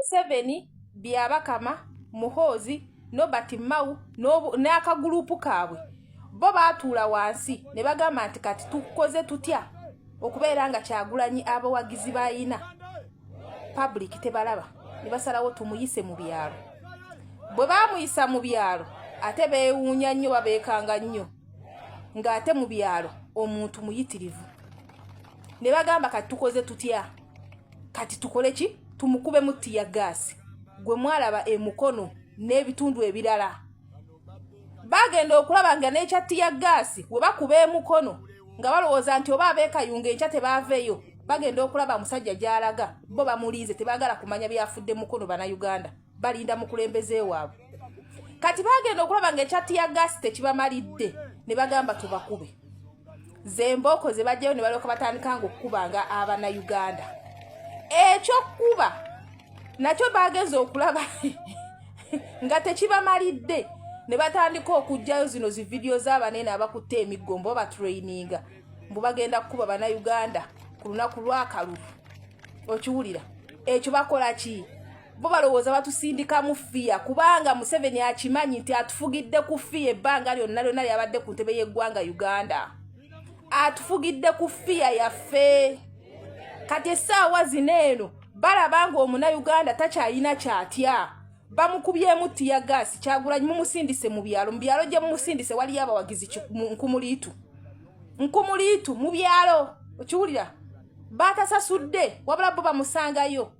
Museveni, Byabakama, Muhoozi, Nobert Mao n'akagulupu kaabwe bo baatuula wansi ne bagamba nti kati tukoze tutya okubeera nga Kyagulanyi abawagizi bayina public tebalaba, ne basalawo tumuyise mu byalo. Bwe baamuyisa mu byalo, ate beewuunya nnyo, babeekanga nnyo ng'ate mu byalo omuntu muyitirivu. Ne bagamba kati tukoze tutya, kati tukole ki? Tumukubemu tear gas gwe mwalaba emukono n'ebitundu ebirala. Bagenda okulaba nga n'ekya tear gas we bakuba emukono nga balowooza nti oba abeekayunga enkya tebaaveeyo, bagenda okulaba musajja gy'alaga bo bamulinze, tebaagala kumanya byafudde mukono. Bannayuganda balinda mukulembeze waabwe. Kati bagenda okulaba nga ekya tear gas tekibamalidde, ne bagamba tubakube zembooko ze bajjayo, ne balyoka batandika nga okukubanga Abannayuganda. Ekyokkuba nakyo bagenze okulaba nga tekibamalidde, ne batandika okuggyayo zino zi vidiyo z'abanene abakutte emiggo mbu batraininga, mbu bagenda kukuba Bannayuganda ku lunaku lw'akalulu. Okiwulira ekyo? Bakola ki? Bo balowooza batusindikamu fear, kubanga Museveni akimanyi nti atufugidde ku fear ebbanga lyonna lyonna lyabadde ku ntebe y'eggwanga Uganda. Atufugidde ku fear yaffe. Kati essaawa zino eno balaba nga Omunayuganda takyalina kyatya. Bamukubyemu tear gas. Kyagulanyi mumusindise mu byalo. Mu byalo gye mumusindise waliyo abawagizi nkumuliitu nkumuliitu mu byalo. Okiwulira? Batasasudde, wabula bo bamusangayo.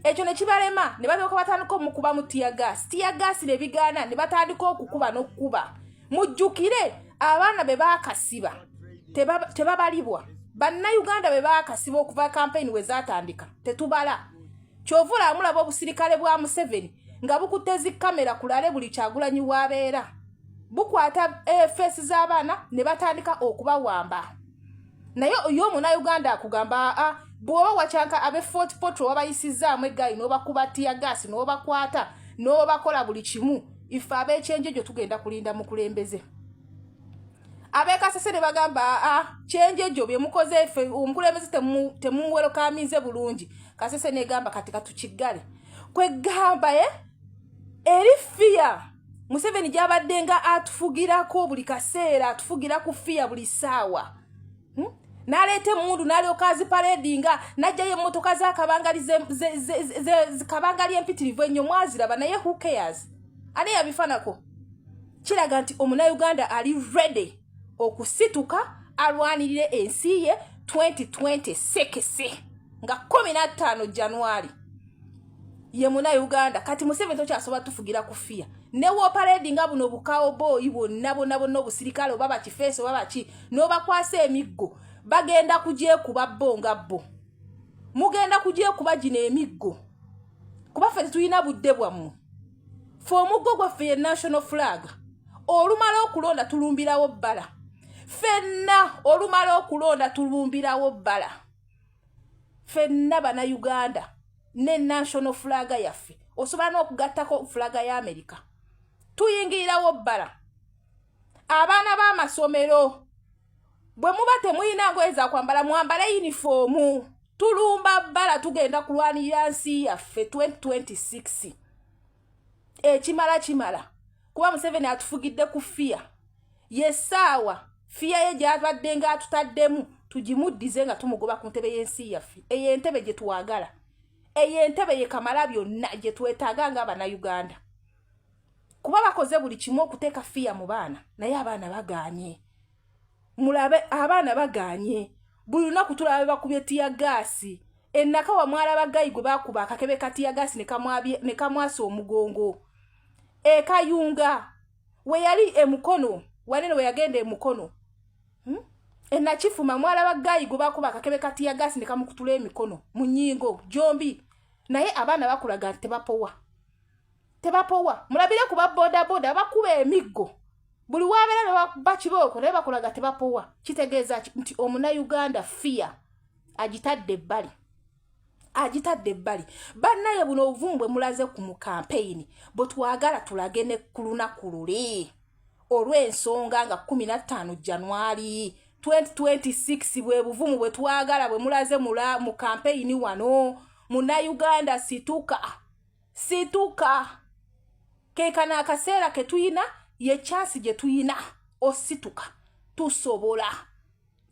Ekyo ne kibalema, ne balyoka batandika omukubamu tear gas. Tear gas ne bigaana, ne batandika okukuba n'okukuba. Mujjukire abaana be baakasiba tebabalibwa. Bannayuganda be baakasiba okuva kampeyini we zaatandika tetubala. Kyova olaba mulaba obusirikale bwa Museveni nga bukutte zi kamera kulale buli Kyagulanyi waabeera, bukwata face z'abaana ne batandika okubawamba. Naye ye Omunauganda akugamba, aa, bw'oba wakyanka ab'e Fort Portal wabayisizaamu eggaali n'obakuba tear gas n'obakwata n'obakola buli kimu, ife ab'ekyenjejo tugenda kulinda mukulembeze. Ab'ekasese ne bagamba, aa, Kyenjejo bye mukoze ife omukulembeze temumuwelcominze bulungi. Kasese negamba kati katukiggale. Kwegamba e eri fear Museveni gyabadde nga atufugirako buli kaseera, atufugira ku fear buli ssaawa. N'aleeta emmundu n'alyoka aziparadinga, n'ajjayo emmotoka z'akabangali, kabangali empitirivu ennyo mwaziraba. Naye who cares? Ani yabifanako? Kiraga nti Omunauganda ali ready okusituka alwanirire ensi ye 2026 nga 15 January ye Munauganda. Kati Museveni tokyasobola tufugira ku fear. Ne woparadinga buno bukawboyi bwonna bwonna bwonna, obusirikale oba bakifeesi oba baki, n'obakwasa emiggo, bagenda kugyekuba bo nga bo. Mugenda kugyekuba gino emiggo, kuba ffe tetulina budde bwammwe. Fe omuggo gwaffe ye national flag. Olumala okulonda tulumbirawo bbala ffenna. Olumala okulonda tulumbirawo bbala ffenna Bannayuganda ne national flag yaffe. Osobola n'okugattako flag ya Amerika, tuyingirirawo bbala. Abaana b'amasomero, bwe muba temulina ngoye za kwambala, mwambale yunifoomu. Tulumba bbala, tugenda kulwanirira nsi yaffe 2026. Ekimala kimala, kuba Museveni atufugidde ku fear. Yessaawa fear ye gy'abadde nga atutaddemu tugimuddize nga tumugoba ku ntebe y'ensi yaffe. Eyo entebe gye twagala, eyo entebe ye kamala byonna gye twetaaga nga Abannayuganda, kuba bakoze buli kimu okuteeka fear mu baana, naye abaana bagaanye. Mulabe, abaana bagaanye. Buli lunaku tulaba bakubye tear gas. Enakawa mwalaba guy gwe bakuba akakebe ka tear gas ne kamwasa omugongo. Ekayunga we yali, emukono wanene we yagenda emukono, Enakifuma mwalaba guy gwe bakuba akakebe ka tear gas ne kamukutula emikono mu nnyingo gyombi. Naye abaana bakulaga nti tebapowa, tebapowa. Mulabire ku babodaboda bakuba emiggo buli wabeera ne bakuba kibooko, naye bakulaga tebapowa. Kitegeeza nti Omunayuganda fear agitadde ebbali, agitadde ebbali. Bannaye, buno obuvumu bwe mulaze ku mu kampeyini bwe twagala tulage ne ku lunaku luli olw'ensonga nga 15 January 2026. Bwe buvumu bwe twagala bwe mulaze mu kampeyini wano. Munnayuganda, situka, situka. Keekano akaseera ke tuyina, ye chance gye tuyina osituka. Tusobola,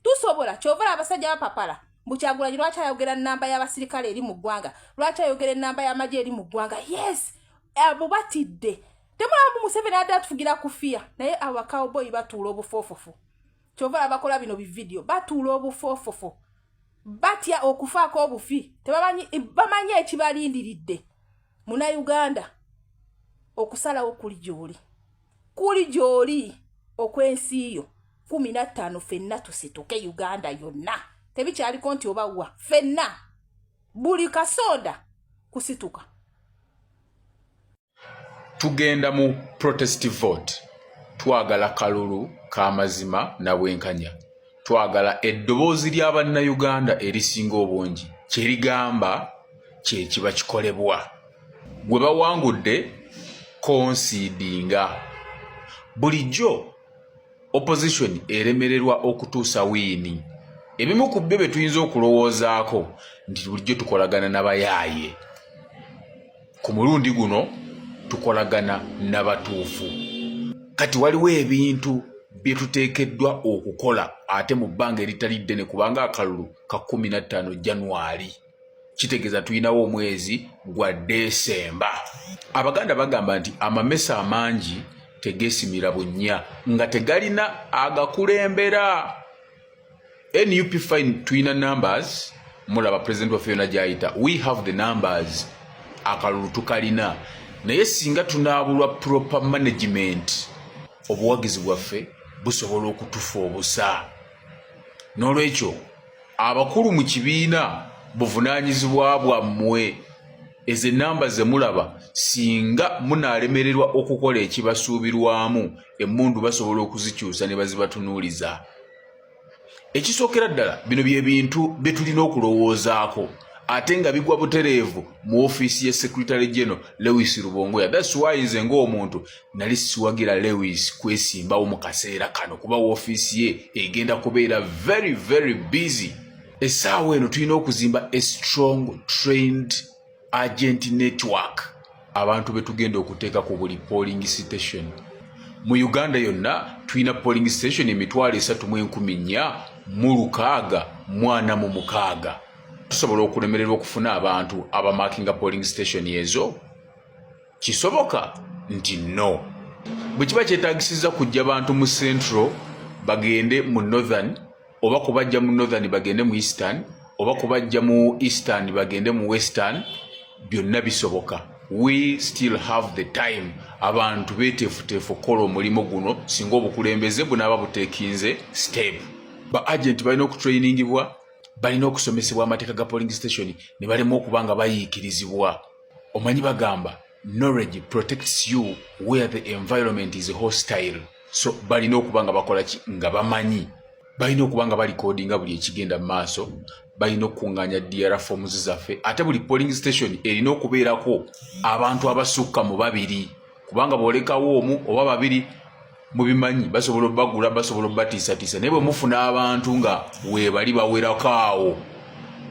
tusobola. Kyovala abasajja bapapala mbu Kyagulanyi lwaki ayogera namba y'abasirikale eri mu ggwanga? Lwaki ayogera enamba y'amagye eri mu ggwanga? Yes, abo batidde. Temulamu Museveni adde atufugira kufiya, naye abo bakawboyi batuula obufoofofu. Kyovala bakola bino bividiyo, batuula obufoofofo, batya okufaako obufi. Tebamanyi, bamanyi ekibalindiridde. Munnayuganda, okusalawo kuli gy'oli, kuli gy'oli okw'ensi yo. 15 ffenna tusituke, Uganda yonna. Tebikyaliko nti obawa, ffenna buli kasonda kusituka. Tugenda mu protest vote. Twagala kalulu k'amazima na bwenkanya. Twagala eddoboozi ly'Abannayuganda erisinga obungi kyerigamba kyekiba kikolebwa. Gwe bawangudde concedinga. Bulijjo opposition eremererwa okutuusa win. Ebimu ku byo bye tuyinza okulowoozaako nti bulijjo tukolagana n'abayaaye. Ku mulundi guno tukolagana n'abatuufu. Kati waliwo ebintu bye tuteekeddwa okukola, ate mu bbanga eritali ddene, kubanga akalulu ka 15 January, kitegeeza tulinawo omwezi gwa Desemba. Abaganda bagamba nti amamesa amangi tegeesimira bunnya nga tegalina agakulembera. NUP, fine, tulina numbers. Mulaba president waffe yonna gyayita, we have the numbers, akalulu tukalina. Naye singa tunaabulwa proper management, obuwagizi bwaffe busobola okutufa obusa. N'olwekyo abakulu mu kibiina, buvunaanyizibwa bwammwe. Ezo enamba ze mulaba, singa munaalemererwa okukola ekibasuubirwamu, emmundu basobola okuzikyusa ne bazibatunuuliza. Ekisookera ddala, bino bye bintu bye tulina okulowoozaako, ate nga bigwa butereevu mu ofiisi ye Secretary General Lewis Rubongoya. That's why nze ng'omuntu nali siwagira Lewis kwesimbawo mu kaseera kano, kuba woofiisi ye egenda kubeera very very busy. Essaawa eno tulina okuzimba a strong trained agent network, abantu be tugenda okuteeka ku buli polling station mu Uganda yonna. Tulina polling station 34,646. Tusobola okulemererwa okufuna abantu abamakinga polling station ezo? Kisoboka nti no. Bwe kiba kyetagisiza kujja bantu mu Central bagende mu Northern, oba kubajja mu Northern bagende mu Eastern, oba kubajja mu Eastern bagende mu Western, byonna bisoboka. We still have the time. Abantu beteefuteefu okukola omulimu guno singa obukulembeze bunaaba buteekinze step. Ba agent balina okutrainingibwa, balina okusomesebwa amateeka ga polling station ne balema okuba nga bayiikirizibwa. Omanyi bagamba, "Knowledge protects you where the environment is hostile." So balina okuba nga bakola ki? Nga bamanyi. Balina okuba nga balikodinga buli ekigenda mu maaso. Balina okukuŋŋaanya DR forms zaffe, ate buli polling station erina okubeerako abantu abasukka mu babiri, kubanga bw'olekawo omu oba babiri, mubimanyi, basobola obbagula, basobola obbatiisatiisa. Naye bwe mufuna abantu nga weebali bawerako awo,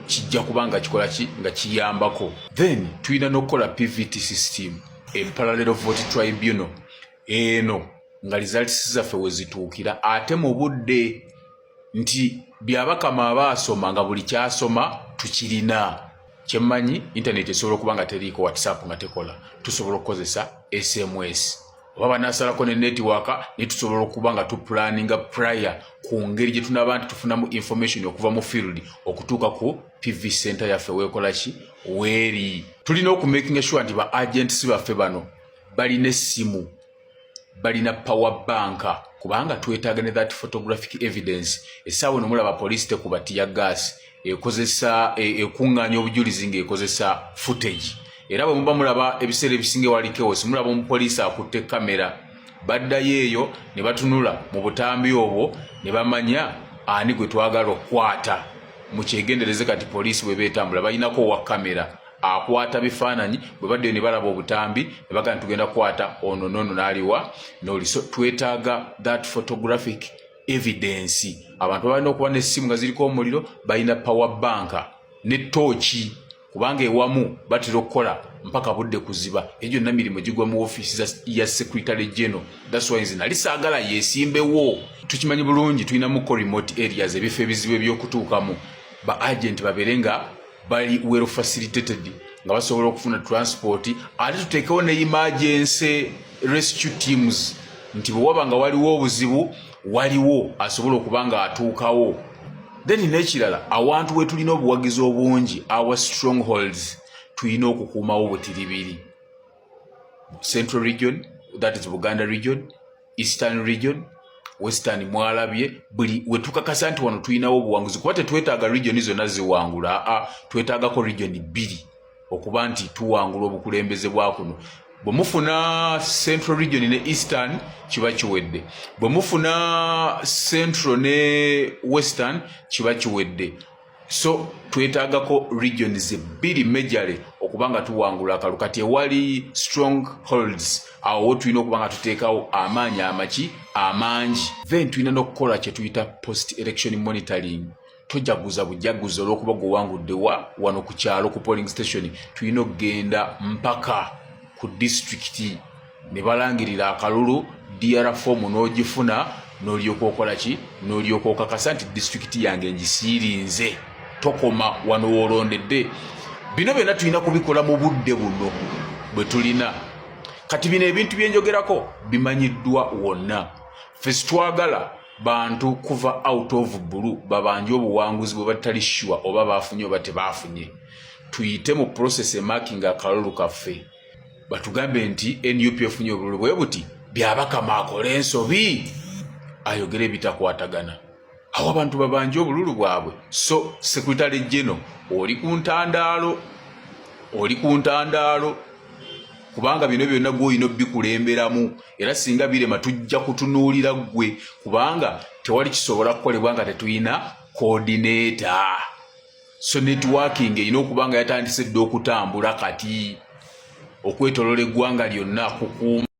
kijja kuba nga kikola ki? Nga kiyambako. Then tulina n'okukola PVT system, e parallel vote tribunal eno, nga results zaffe we zituukira ate mu budde, nti Byabakama aba asoma nga buli kyasoma tukirina. Kyemmanyi, internet esobola okuba nga teriiko, WhatsApp nga tekola, tusobola okukozesa SMS oba banasalako ne network, naye tusobola okuba nga tuplanninga prior ku ngeri gye tunaba nti tufunamu information okuva mu field okutuuka ku PV center yaffe weekola ki, weeri. Tulina okumakinga sure nti ba agents baffe bano balina essimu, balina power bank, kubanga twetaaga ne that photographic evidence. Essaawa eno mulaba poliisi tekuba tear gas, ekozesa ekuŋŋaanya obujulizi ng'ekozesa footage. Era bwe muba mulaba ebiseera ebisinga ewali chaos, mulaba omupoliisi akutte kamera, baddayo eyo ne batunula mu butambi obwo ne bamanya ani gwe twagala okukwata. Mukyegendereze, kati poliisi bwe beetambula balinako owa kamera akwata bifaananyi. Bwe baddeyo ne balaba obutambi ne bagamba, "Tugenda kukwata ono nono n'aliwa noli." So twetaaga that photographic evidence. Abantu balina okuba n'essimu nga ziriko omuliro, balina power bank ne tooki, Kubanga ewamu batera okukola mpaka budde kuziba, egyo gyonna mirimu gigwa mu ofiisi ya Secretary General. That's why nze nali saagala yeesimbewo. Tukimanyi bulungi tulinamuko remote areas, ebifo ebizibu ebyokutuukamu. Ba agent babeere nga bali well facilitated, nga basobola okufuna transport, ate tuteekewo ne emergency rescue teams, nti bwe waba nga waliwo obuzibu, waliwo asobola okuba nga atuukawo. Then n'ekirala, awantu we tulina obuwagizi obungi, our strongholds, tulina okukuumawo butiribiri. Central Region, that is Buganda Region, Eastern Region, Western mwalabye buli wetukakasa nti wano tulinawo obuwanguzi, kuba tetwetaaga region zonna ziwangula, aa, twetaagako region bbiri okuba nti tuwangula obukulembeze bwa kuno. Bwe mufuna Central Region ne Eastern, kiba kiwedde. Bwe mufuna Central ne Western, kiba kiwedde. So twetaagako regions bbiri majorly okuba nga tuwangula akalulu. Kati ewali strong holds, awo wo tulina okuba nga tuteekawo amaanyi amaki amangi. Then tulina n'okukola kye tuyita post election monitoring. Tojaguza bujaguza olw'okuba gwewangudde wa wano ku kyalo ku polling station. Tulina okugenda mpaka ku disitulikiti ne balangirira akalulu, DR form n'ogifuna, n'olyoka okola ki? N'olyoka okakasa nti disitulikiti yange ngisiirinze. Tokoma wano woolondedde. Bino byonna tulina kubikola mu budde buno bwe tulina kati. Bino ebintu byenjogerako bimanyiddwa wonna. Ffe sitwagala bantu kuva out of blue babanje obuwanguzi bwe batali sure oba bafunye oba tebafunye. Tuyite mu process emarkinga akalulu kaffe, batugambe nti NUP efunye obululu bwe buti. Byabakama akole ensobi, ayogere ebitakwatagana, awo abantu babanje obululu bwabwe. So Secretary General, oli ku ntandaalo, oli ku ntandaalo, kubanga bino byonna gwolina obikulemberamu. Era singa birema, tujja kutunuulira ggwe, kubanga tewali kisobola kukolebwa nga tetulina coordinator. So networking erina okuba nga yatandise dda okutambula kati okwetolola eggwanga lyonna kukuuma.